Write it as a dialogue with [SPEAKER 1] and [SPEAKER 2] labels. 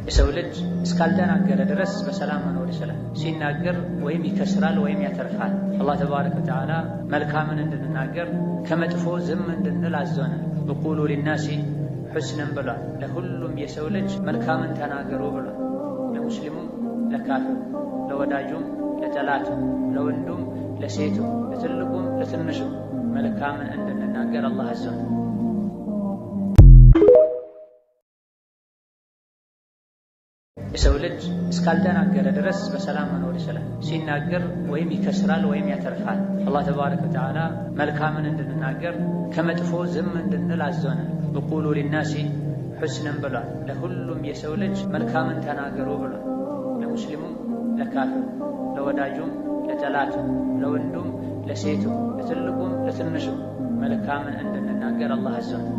[SPEAKER 1] የሰው ልጅ እስካልተናገረ ድረስ በሰላም መኖር ይችላል። ሲናገር ወይም ይከስራል ወይም ያተርፋል። አላህ ተባረከ ወተዓላ መልካምን እንድንናገር ከመጥፎ ዝም እንድንል አዞናል። ወቁሉ ሊናሲ ሑስነን ብሏል። ለሁሉም የሰው ልጅ መልካምን ተናገሩ ብሏል። ለሙስሊሙም፣ ለካፊሩ፣ ለወዳጁም፣ ለጠላቱም፣ ለወንዱም፣ ለሴቱም፣ ለትልቁም፣ ለትንሹም መልካምን እንድንናገር አላህ አዞናል። የሰው ልጅ እስካልተናገረ ድረስ በሰላም መኖር ይችላል። ሲናገር ወይም ይከስራል ወይም ያተርፋል። አላህ ተባረከ ወተዓላ መልካምን እንድንናገር ከመጥፎ ዝም እንድንል አዞናል። ወቁሉ ሊናሲ ሑስነን ብሏል። ለሁሉም የሰው ልጅ መልካምን ተናገሩ ብሏል። ለሙስሊሙም፣ ለካፊሩ፣ ለወዳጁም፣ ለጠላቱም፣ ለወንዱም፣ ለሴቱም፣ ለትልቁም፣ ለትንሹም መልካምን እንድንናገር አላህ አዞናል።